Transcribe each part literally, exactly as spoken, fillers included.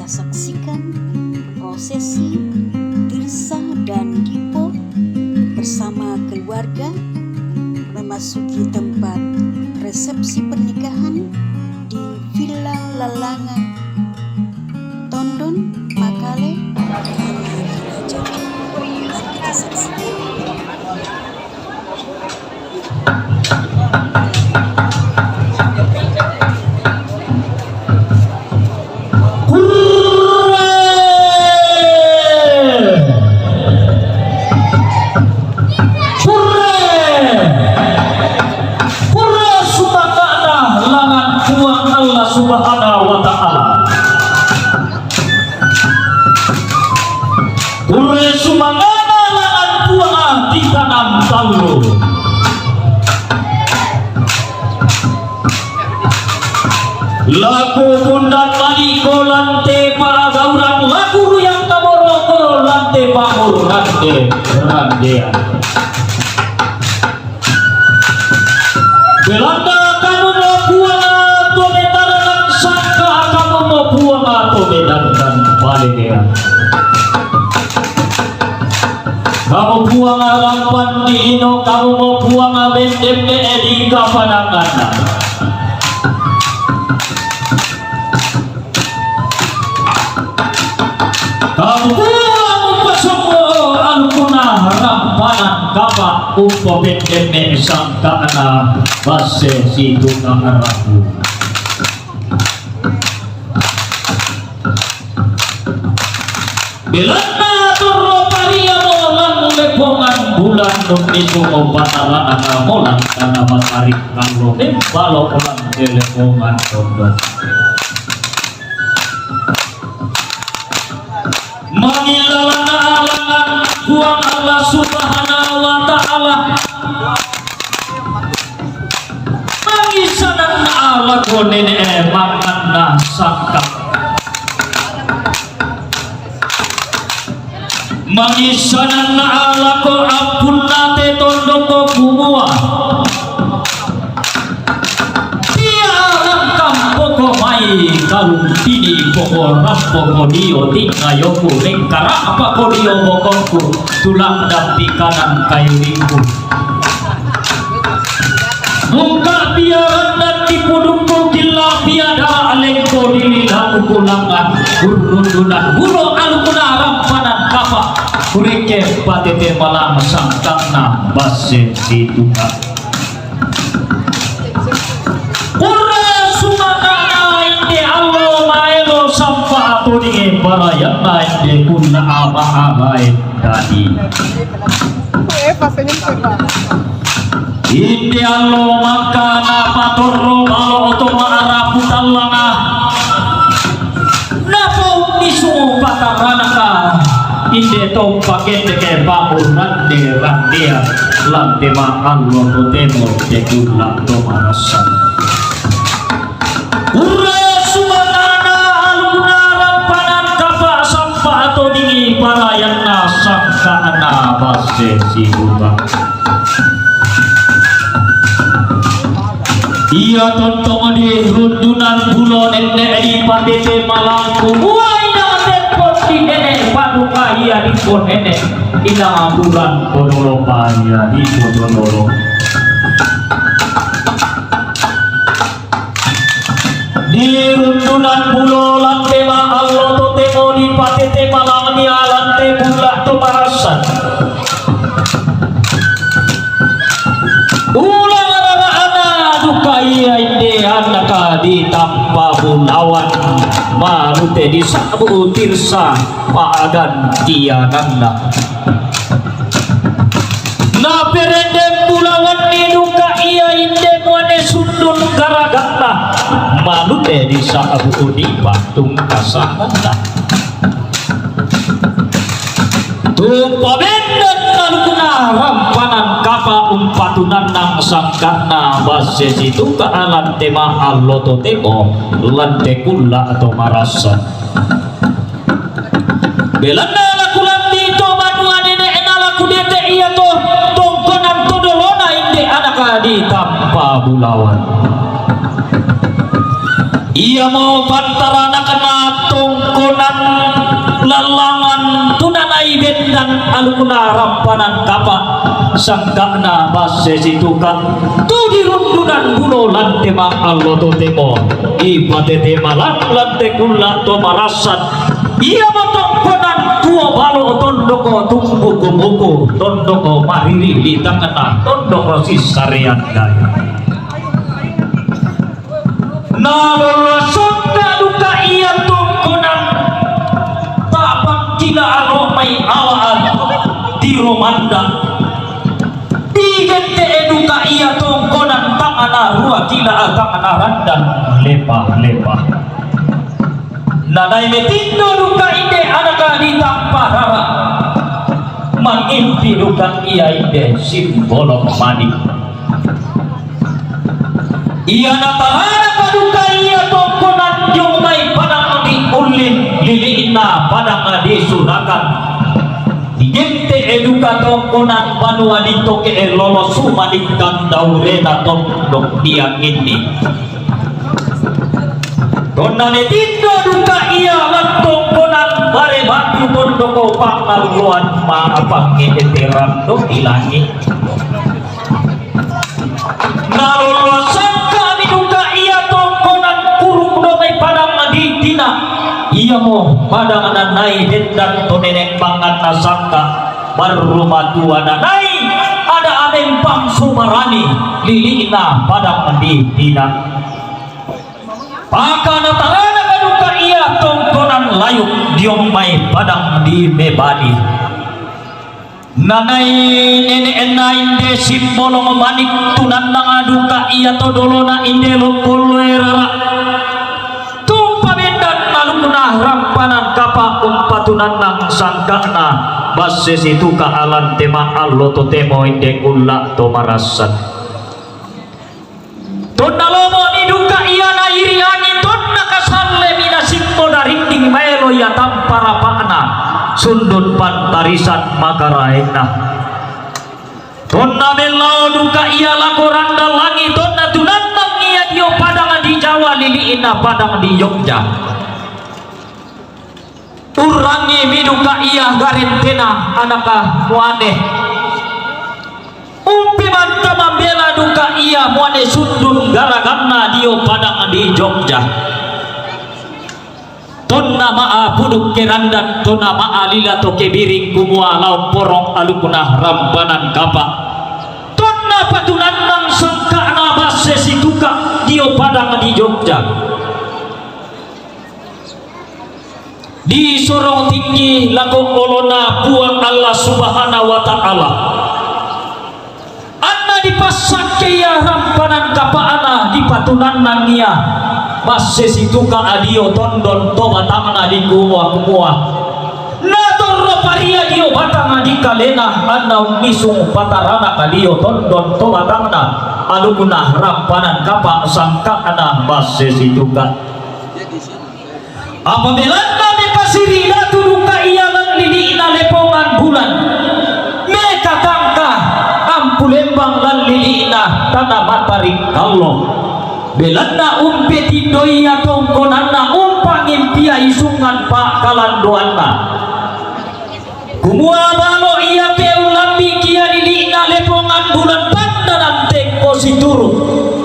Saksikan prosesi Tirsa dan Dipo bersama keluarga memasuki tempat resepsi pernikahan di Villa Lalanga, Tondon, Makale. Mari kita saksikan. Kurre! Kurre! Kurre sumanga'na langan Puang Allah Subhanahu wa Ta'ala. Kurre sumanga'na langan Puang tikanang tallu. Laku bundan mani ko lante pa'gauran, laku ruyang kamoro ko lante pamurrande-randean. Belanna kamu mo Puang to metarang sangka, kamu mo Puang to medandan palenean. Kamu Puang rampan di lino, kamu mo Puang mendemme di kapananganna. Kamu Puang umpasombo alukuna rampanan kapa, umpapendemme sangka'na basse situka rabu. Belanna torro pariamo lan lepongan bulan, nunni sumo patarana molan tana matari, kallo membalo lan lepongan tondok. Mangillalana alangan Puang Allah Subhanahu wa Ta'ala. Mangissananna lako nene'e manganna sangka. Mangissananna lako ampunna te tondoko kumua, tiarang kampoko mai kalumpini poko rampoko dio tingayoku, mengkara'pako dio bokongku, tulang dampi kanan kayuringku. Mungka pia randan di pudukku, gilla pia dara alengko di lilaku kulangan, urrundunan bulo alukuna rampanan kapa, kurekke patete malang sangka'na basse situka. Kurre sumanga'na inde allo maelo sampa todingnge parayanna inde kulla ama-amae dadi. Inde allo makkana patorro balo to ma'rapu tallanga. Napaunnisu pataranaka, inde to pakendeke pamurrande-randean, lante ma allo totemo tekulla to marassan. Kurre sumanga'na alukuna rampanan kapa sampa todingngi parayanna sangka'na basse situka. Iya tontong di rundunan bulo nenne' dipatete malangku, mua inang teppo di nene' paduka iya dippo nene' inang aturan kodolopa iya dippo dodolo. Di rundunan bulo lante ma allo totemo dipatete malang nia lante kulla to marassan. Ulang rara'na duka iya inde anaka ditampa bulawan, malute disa'bu Tirsa pa'gantiananna. Naperendeng bulawanni duka iya inde muane sundun garaganna, malute disa'bu dipatungkasanganna. Tumpabenden alukuna rampanan kapa umpatunannang sangka'na basse situka lante ma allo totemo lante kulla to marassan. Belanna laku lambi to banua nene'na laku dete iya to tongkonan to dolona inde anaka ditampa bulawan. Iyamo pantaranakna tongkona Alukna rampanan kapa', sangka'na basse situka', tu dirundunan bulo lante ma'allo totemo, ipatete malang lante kulla' to marassan, iamo tongkonan tuo balo tondoko tumbuku-buku, tondoko mariri di tangngana tondoko sissarean daya. Nalollo sangka' duka ia tongkonan, ta'pakkila'no mai awa'an di romanda. Digente'e duka ia tongkonan tangngana rua kila' tangngana randan lepa-lepa. Nanai metindo duka inde anaka ditampa rara, mangimpi duka ia inde simbolong mani. Ia natarana kaduka ia tongkonan dio mai padang di Ullin, lili'na padang di Surakan. Digente'e duka tongkonan banua ditoke'e lolo sumanikkan daurena tondok dianginni. Tonna metindo duka ia lan tongkonan bare batu tondoko pangalloan ma'apangnge'e terang do di langi'. Nalollo sangka'mi duka ia tongkonan kurung do mai padang di Tina. Iamo padang nanai dendan to nene' manganna sangka', marrumatua nanai ada amempang sumarani, lili'na padang di Tina. Paka natarana kaduka ia tongkonan layuk dio mai padang di Mebali. Nanai nene'na inde simbolong manik, tunannang duka ia to dolona inde lompo loe rara. Tumpabendan alukna rampanan kapa' umpatunannang sangka'na basse situka' alante ma'allo totemo inde kulla' to marassan. Tonna lomo'mi duka ia nairiangi, tonna kasallemi nasimbo darinding maelo ia tampa rapa'na sundun pantarisan makaraenna. Tonna mellao duka ia lako randa langi', tonna tunannang ia dio padang di Jawa, lili'na padang di Jogja. Urrangimi duka ia garentena anaka muane. Umpimanta mambela duka ia muane sundun garaganna dio padang di Jogja. Tonna ma'a puduk kerandan, tonna ma'a lila to kebiring, kumua lao porong alukna rampanan kapa'. Tonna patunannang sangka'na basse situka' dio padang di Jogja. Disorong tinggi lako olona Puang Allah Subhanahu wa Ta'ala. Anna dipassakke ia rampanan kapa'na, dipatunannang ia basse situka' dio tondon to batangna, dikumua-kumua. Natorro paria dio batang di kalena, anna unnisung patarana dio tondon to batangna, alukna rampanan kapa' sangka'na basse situka'. Apa belanna mepasiri datu duka ia lan lili'na lepongan bulan, mekatangka ampulembang lan lili'na tana matarik kallo. Belanna umpetindoi ia tongkonanna, umpangimpi ia isungan pa'kalandoanna. Kumua balo ia ke ulambiki ia lili'na lepongan bulan, tanda nantengko situru',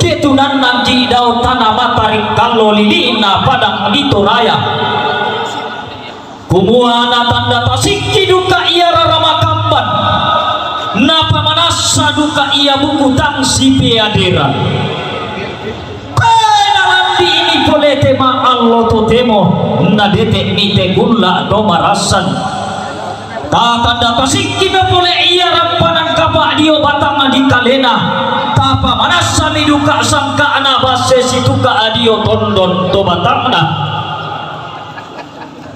ke tunannangki dao tana matarik kallo lili'na padang di Toraya. Kumua natanda tasikki duka ia rara makamban, napamanassa duka ia buku tang sipeaderan. Tae' nalambi'mi pole te ma'allo totemo, nadete'mi te kulla' to marassan. Tatanda tasikkimo pole ia rampanan kapa' dio batang di kalena, tapamanassami duka sangka'na basse situka' dio tondon to batangna.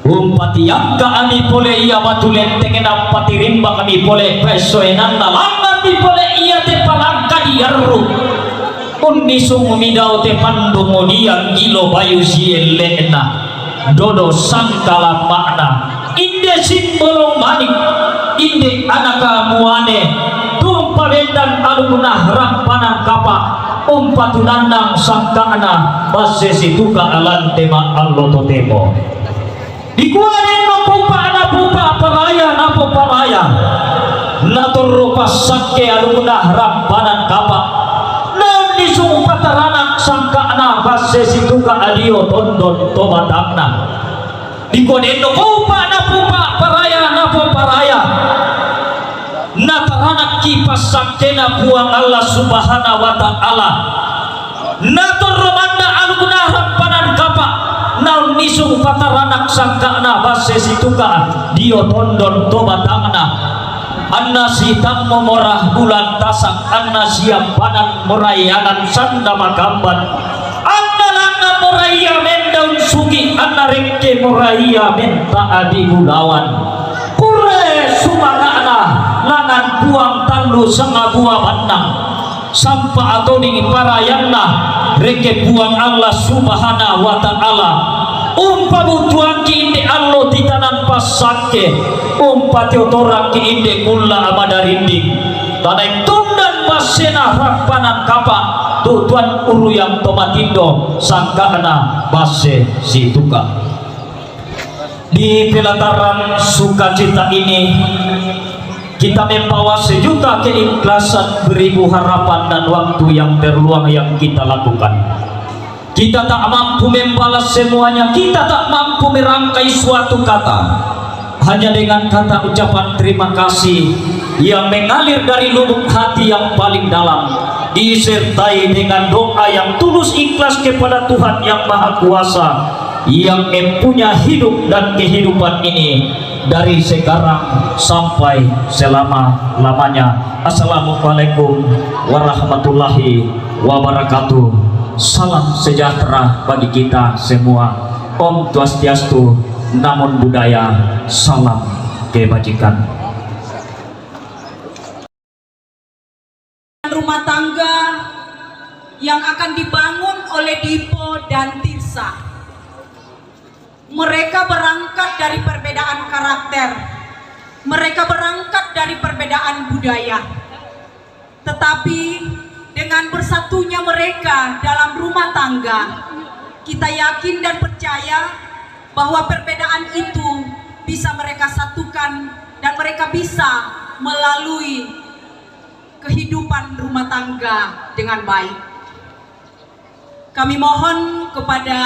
Umpatiyakka'mi pole ia batu lenteng, nampatirimbakmi pole paessoenanna, langnganmi pole ia te palangka diarru'. Unnisungmi dao te pandung dianggilo bayu sielle'na. Dodo sangkalamma'na, inde simbolong manik, inde anaka muane, tumpabendan alukna rampanan kapa', umpatunannang sangka'na basse situka' alante ma'allo totemo. Dikua denno pupa'na pupa' paraya, napo Paraya, natorro passakke alukna rampanan kapa'. Naunnisung pataranak sangka'na basse situka' dio tondon to batangna. Dikua denno, "Upa' napupa' paraya, napoparaya." Nataranakki passakkena Puang Allah Subhanahu wa Ta'ala. Natorro manna alukna rampanan kapa', naunnisung pataranak sangka'na basse situka' dio tondon to batangna. Anna sitammu mora bulan tasak, anna siambanan mora ianan sanda makamban, anna langngan mora ia mendaun sugi, anna rekke mora ia menta adi bulawan. Pure sumanga'na langngan Puang tallu sangabua bannang. Sampa atoding parayanna, rekke Puang Allah Subhanahu wa Ta'ala. Umpabutuangki inde allo titanan passakke, umpatiotorangki inde kulla amadarinding. Tanae tundan bassena rampanan kapa', tutuan uruyang to matindo sangka'na basse situka'. Di pelataran sukacita ini, kita membawa sejuta keikhlasan, beribu harapan dan waktu yang terluang yang kita lakukan. Kita tak mampu membalas semuanya, kita tak mampu merangkai suatu kata. Hanya dengan kata ucapan terima kasih yang mengalir dari lubuk hati yang paling dalam, disertai dengan doa yang tulus ikhlas kepada Tuhan Yang Maha Kuasa, yang mempunyai hidup dan kehidupan ini dari sekarang sampai selama-lamanya. Assalamualaikum warahmatullahi wabarakatuh. Salam sejahtera bagi kita semua. Om Swastiastu, Namo Buddhaya, salam kebajikan. Rumah tangga yang akan dibangun oleh Dipo dan Tirsa. Mereka berangkat dari perbedaan karakter, mereka berangkat dari perbedaan budaya. Tetapi dengan bersatunya mereka dalam rumah tangga, kita yakin dan percaya bahwa perbedaan itu bisa mereka satukan dan mereka bisa melalui kehidupan rumah tangga dengan baik. Kami mohon kepada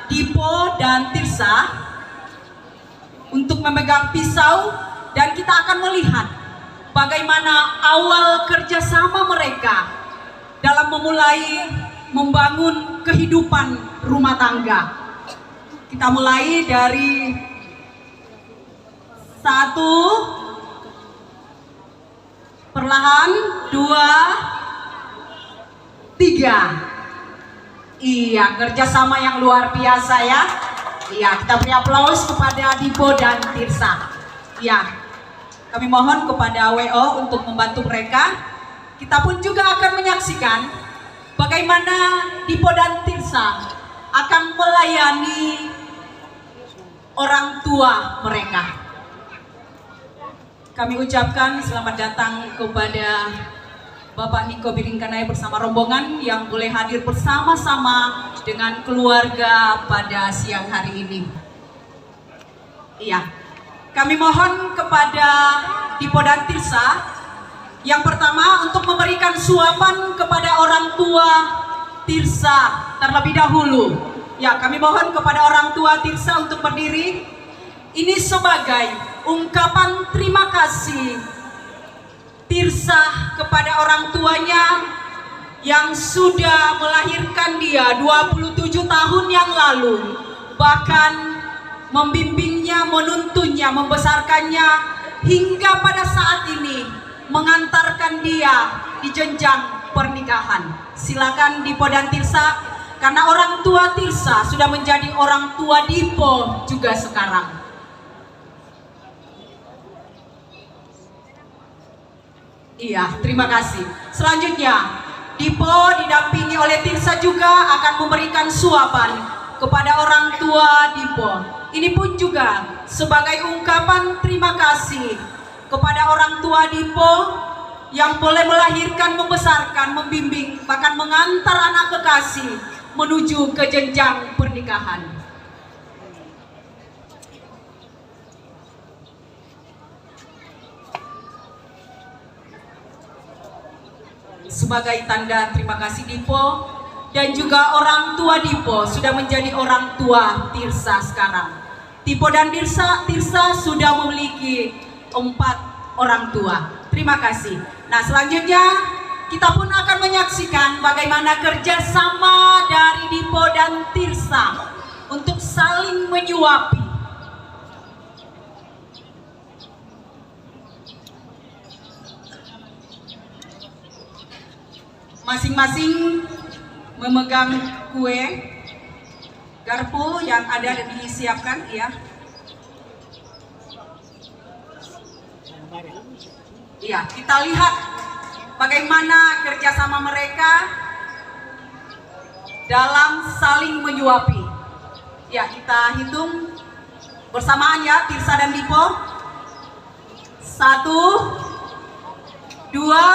Dipo dan Tirsa untuk memegang pisau, dan kita akan melihat bagaimana awal kerjasama mereka dalam memulai membangun kehidupan rumah tangga. Kita mulai dari satu, perlahan, dua, tiga. Iya, kerjasama yang luar biasa ya. Iya, kita beri aplaus kepada Dipo dan Tirsa. Iya, kami mohon kepada W O untuk membantu mereka. Kita pun juga akan menyaksikan bagaimana Dipo dan Tirsa akan melayani orang tua mereka. Kami ucapkan selamat datang kepada Bapak Niko Biringkanai bersama rombongan yang boleh hadir bersama-sama dengan keluarga pada siang hari ini. Iya, kami mohon kepada Dipo dan Tirsa yang pertama untuk memberikan suapan kepada orang tua Tirsa terlebih dahulu. Ya, kami mohon kepada orang tua Tirsa untuk berdiri. Ini sebagai ungkapan terima kasih Tirsa kepada orang tuanya yang sudah melahirkan dia dua puluh tujuh tahun yang lalu, bahkan membimbingnya, menuntunnya, membesarkannya hingga pada saat ini, mengantarkan dia di jenjang pernikahan. Silakan Dipo dan Tirsa, karena orang tua Tirsa sudah menjadi orang tua Dipo juga sekarang. Iya, terima kasih. Selanjutnya, Dipo didampingi oleh Tirsa juga akan memberikan suapan kepada orang tua Dipo. Ini pun juga sebagai ungkapan terima kasih kepada orang tua Dipo yang boleh melahirkan, membesarkan, membimbing, bahkan mengantar anak kekasih menuju ke jenjang pernikahan. Sebagai tanda terima kasih Dipo dan juga orang tua Dipo sudah menjadi orang tua Tirsa sekarang. Dipo dan Tirsa, Tirsa sudah memiliki empat orang tua. Terima kasih. Nah, selanjutnya kita pun akan menyaksikan bagaimana kerjasama dari Dipo dan Tirsa untuk saling menyuapi. Masing-masing memegang kue, garpu yang ada disiapkan, ya. Iya, kita lihat bagaimana kerjasama mereka dalam saling menyuapi. Ya, kita hitung bersamaan ya, Tirsa dan Dipo. Satu, dua,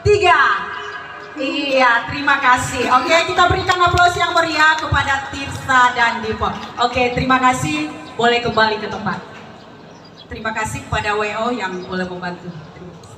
tiga. Iya, terima kasih. Oke, kita berikan aplaus yang meriah kepada Tirsa dan Dipo. Oke, terima kasih. Boleh kembali ke tempat. Terima kasih kepada W O yang boleh membantu. Terima kasih.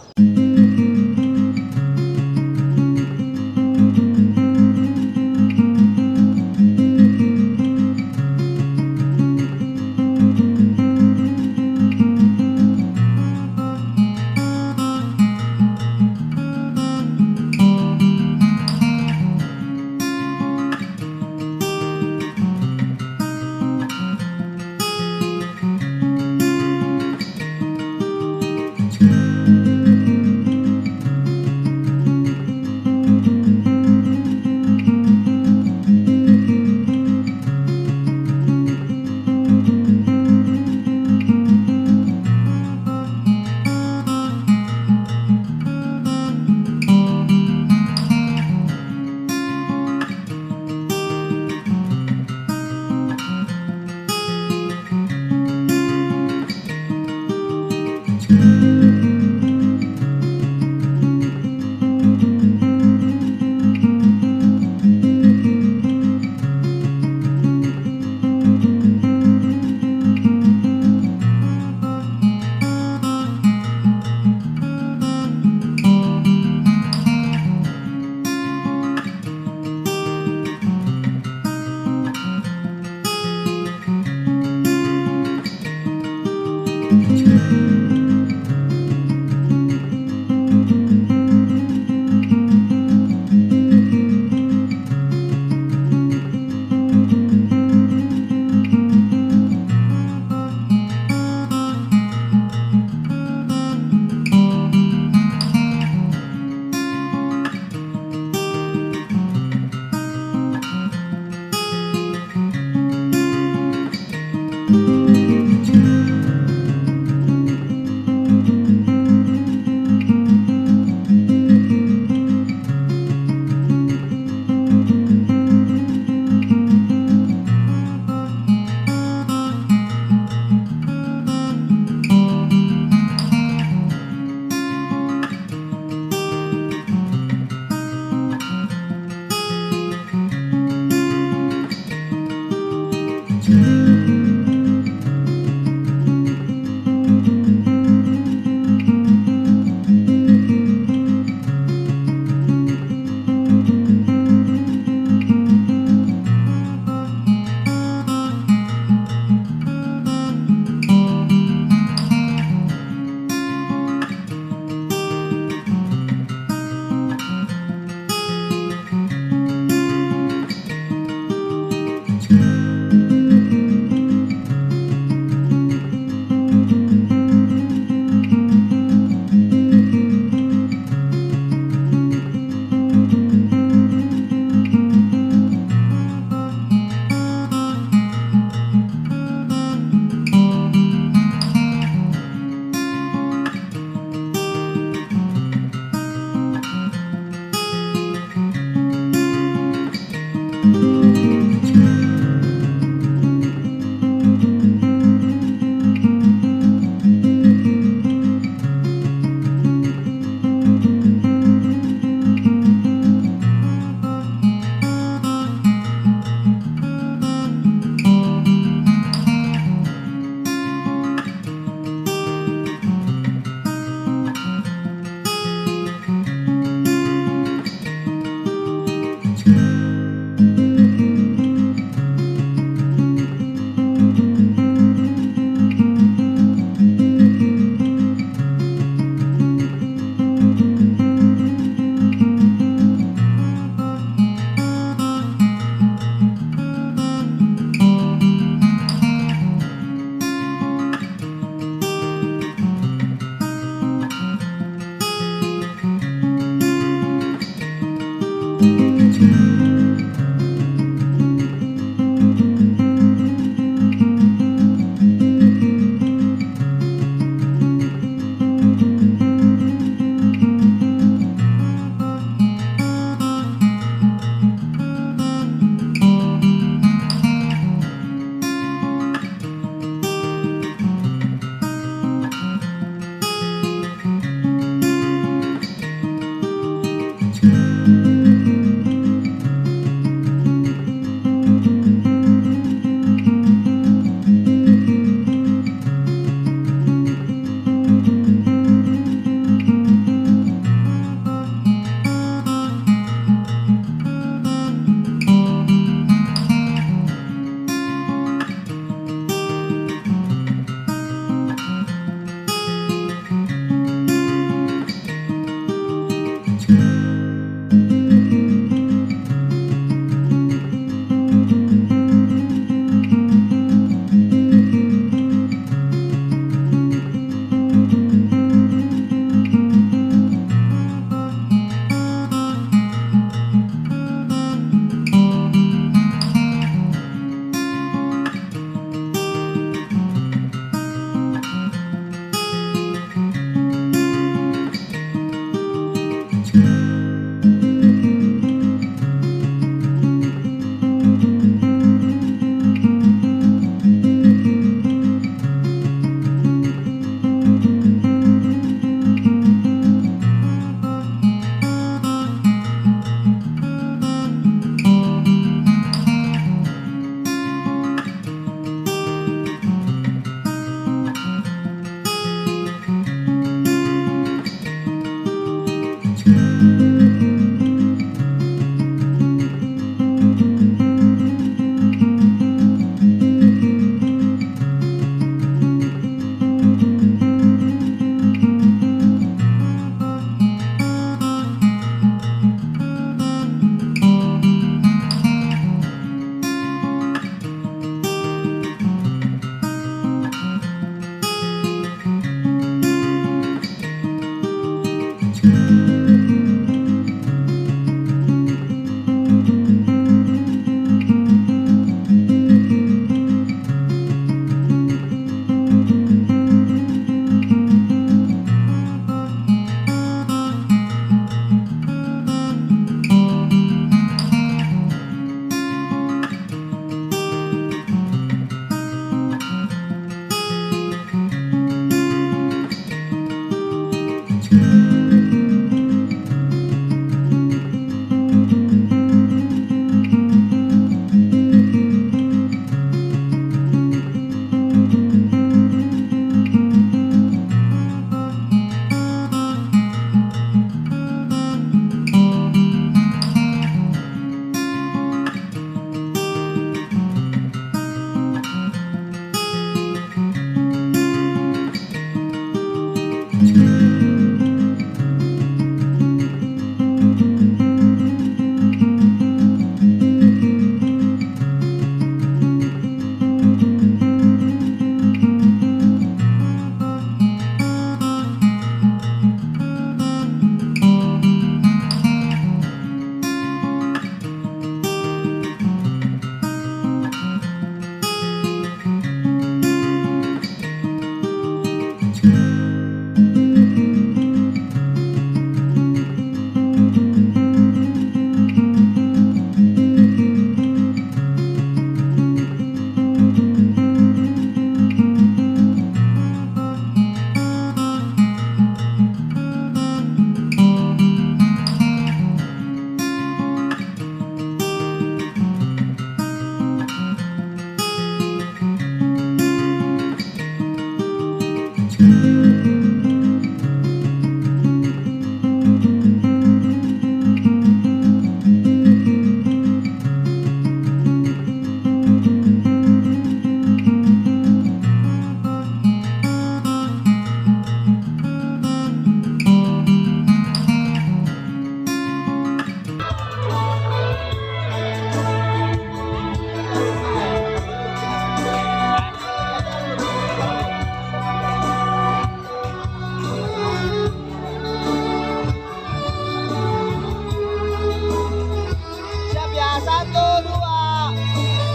Siap ya, satu, dua.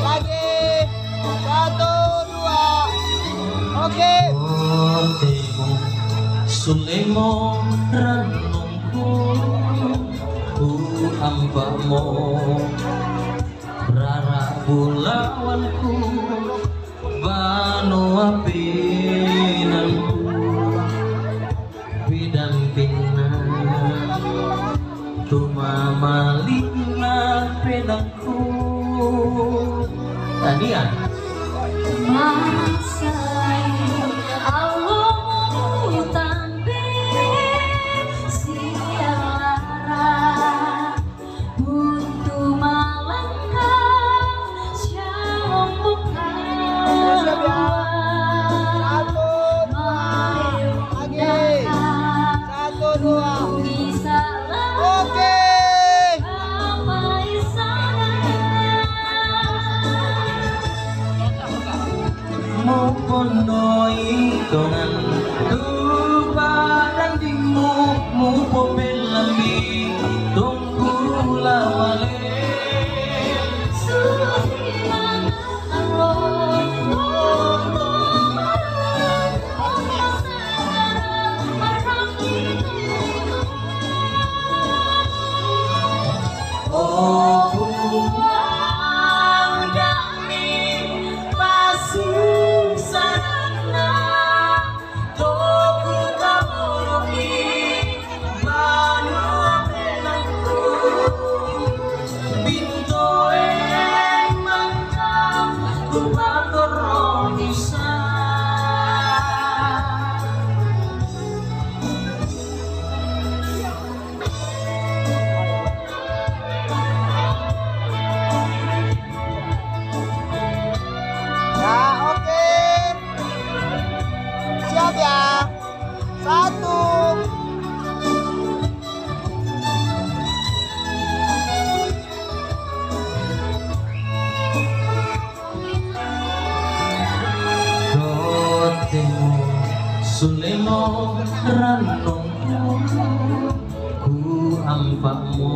Lagi. Satu, dua. Oke. Otemo, sulemo, renungku, ku ampamo, rara bulawanku, banua pinangku, bidang pinang, tumamalinan pinangku. Tania. Masai, alumu tambe sialara, buntu malangka, siombuka. Siap ya. Satu, dua. Lagi. Satu, dua. Oke. Mupondoi dongan tu badandimu, mupopelami tungkula wale. Ya, oke. Siap ya. Satu. Dotemu sulemo ranongku, ku ampamo